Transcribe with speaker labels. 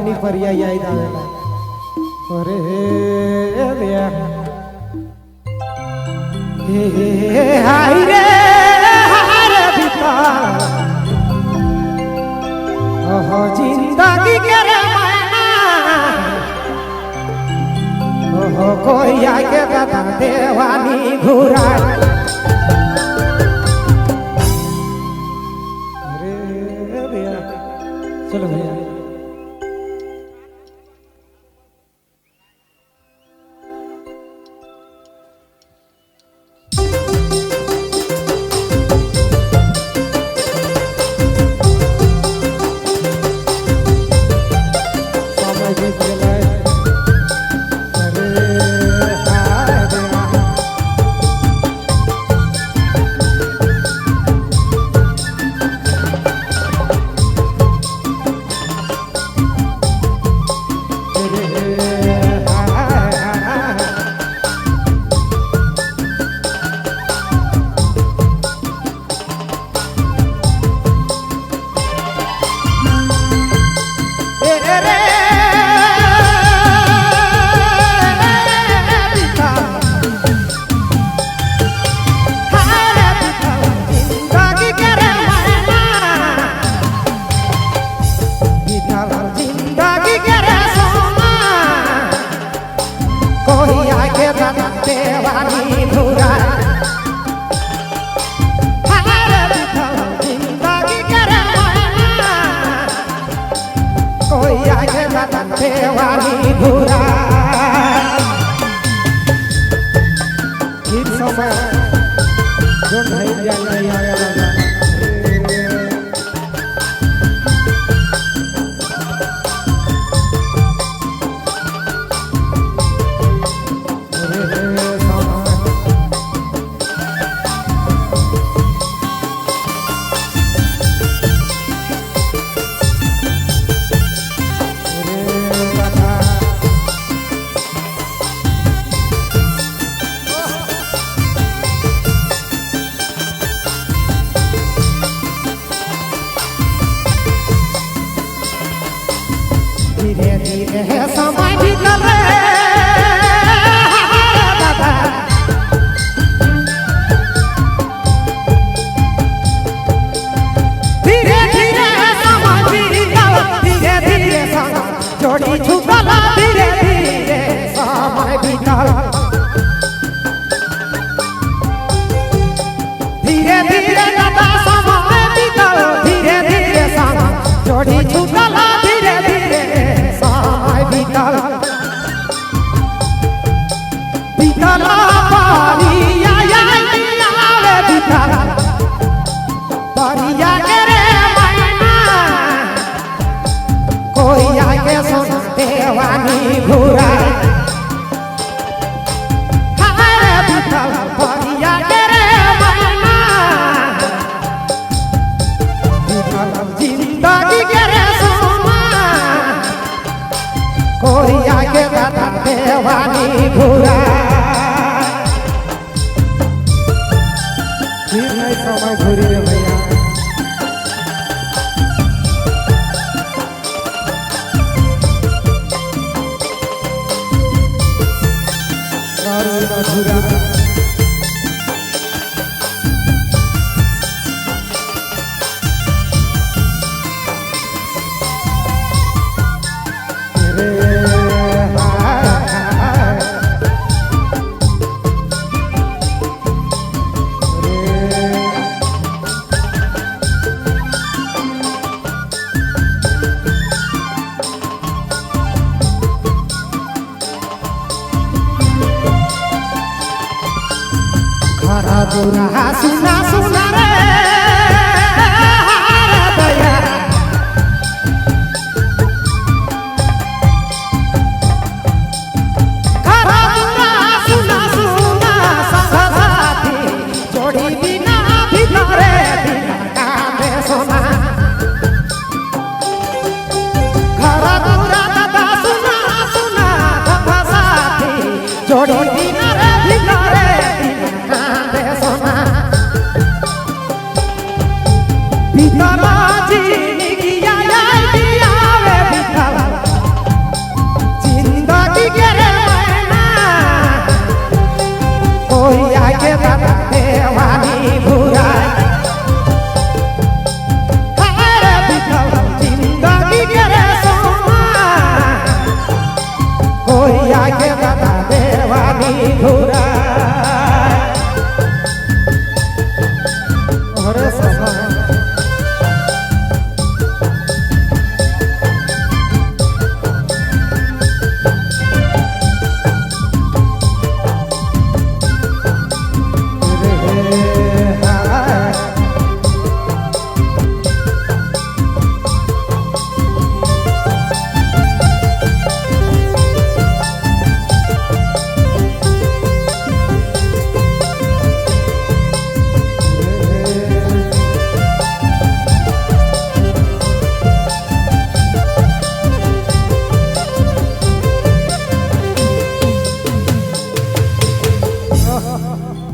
Speaker 1: देवानी परिया याद आवेला। अरे भैया हे हाय रे हाय रे बीता ओहो जिंदगी के रे मायना ओहो कोई आके दादा देवानी घुरा। अरे भैया चलो भैया धीरे धीरे समय बीतल रे दादा धीरे धीरे समय बीतल धीरे धीरे समय जोड़ी छूटल धीरे धीरे समय बीतल धीरे धीरे दादा समय बीतल धीरे धीरे समय जोड़ी छूटल धीरे धीरे समय बीतल बीतल परिया आवे बीतल परिया के रे मैना कोई आके सुन देवानी घुरा हाय बीतल परिया के रे मैना बीतल जिंदगी के रे सोना कोई आके दादा देवानी घुरा। फिर नहीं समय घुरी रे भैया। सुना सुना रे दया सुना सुना साथी जोड़ी बिना भीतरे बिना कामे सोना घर दूरा दादा सुना सुना साथी जोड़ी बिना रे भीतरे बिना कामे सोना। गो।